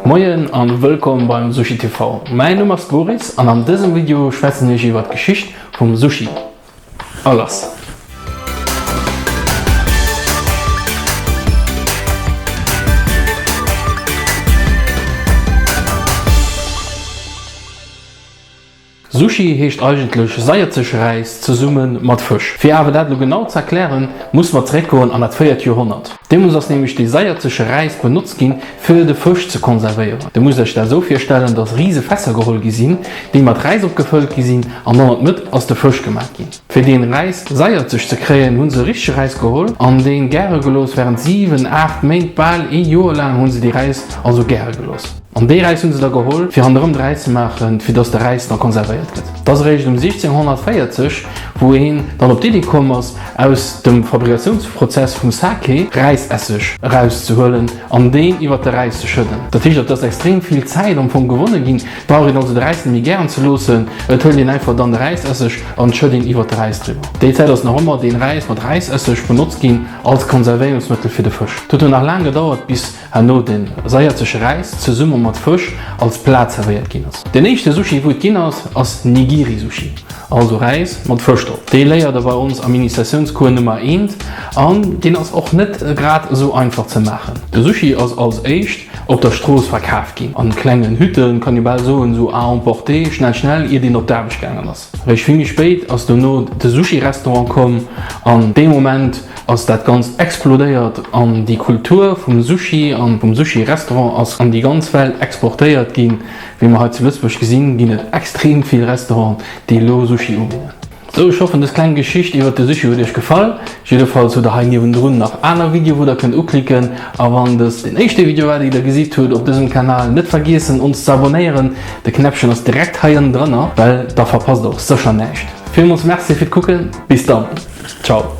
Moien an wëllkomm beim Sushi TV. Mäin Numm ass Boris an an dësem Video schwätzen ech iwwer d'Geschicht vum Sushi. A lass! Sushi heescht eigentlech saierzeg Räis zesumme mat Fësch. Fir awer dat elo genau ze erklären, musse mer zeréckgoen an dat véiert Joerhonnert. Deemools ass nämlech dee saierzege Räis benotzt ginn, fir de Fësch ze konservéieren. Dir musst iech dat esou virstellen, dass rise Fässer geholl gi sinn, déi mat Räis opgefëllt gi sinn an dann an d'Mëtt ass de Fësch gemat ginn. Fir deen Räis saierzeg ze kréien, hu se richtege Räis geholl an deen gäre gelooss während 7, 8 Méint, bal ee Joer laang hu se dee Räis also gäre gelooss. An dee Räis hunn se da geholl, fir hannerëm de Räis ze maachen, fir dass de Räis da konservéiert gëtt. Et ass eréischt ëm 1640, wou een dann op d'Iddi komm ass, aus dem Fabrikatiounsprozess vum Sake Räisesseg erauszehuelen an deen iwwert de Räis ze schëdden. Dat heescht, et ass extrem vill Zäit am Fong gewonne ginn. Et brauch een also de Räis net méi gären ze loossen, et huelt een einfach dann de Räisesseg an schëtt een iwwert de Räis driwwer. Déi Zäit ass nach ëmmer dee Räis mat Räisesseg benotzt ginn als Konservéierungsmëttel fir de Fësch. Et huet dunn nach laang gedauert, bis. Herno den saierzege Räis zesumme mat Fësch als Plat zerwéiert ginn ass. Den éischte Sushi wou et ginn ass, ass Nigiri Sushi, also Räis mat Fësch drop. Dee léiert der bei ons am Initiatiounscours Nummer eent an deen ass och net grad esou einfach ze maachen. De Sushi ass als éischt op der Strooss verkaf ginn, an klengen Hütten, kann ee bal soen, esou à emporter, schnell schnell, iert een op d'Aarbecht gaangen ass. Réischt vill méi spéit ass dono de Sushi-Restaurant komm an dee Moment ass dat Ganzt explodéiert an déi Kultur vum Sushi an vum Sushi-Restaurant ass an déi ganz Welt exportéiert ginn. Wéi mer hei zu Lëtzebuerg gesinn, ginn et extrem vill Restauranten, déi elo Sushi ubidden. Sou, ech hoffen dës kleng Geschicht iwwert de Sushi huet iech gefall. Jiddefalls hutt der hei niewendrun nach aner Videoe wou der kënnt uklicken. A wann dëst den éischte Video war dee der gesitt hutt op dësem Kanal, net vergiessen ons ze abonnéieren. De Knäppchen ass direkt hei ënnendrënner, well da verpasst der och sécher näischt. Villmools Merci fir d'Kucken, bis dann, ciao.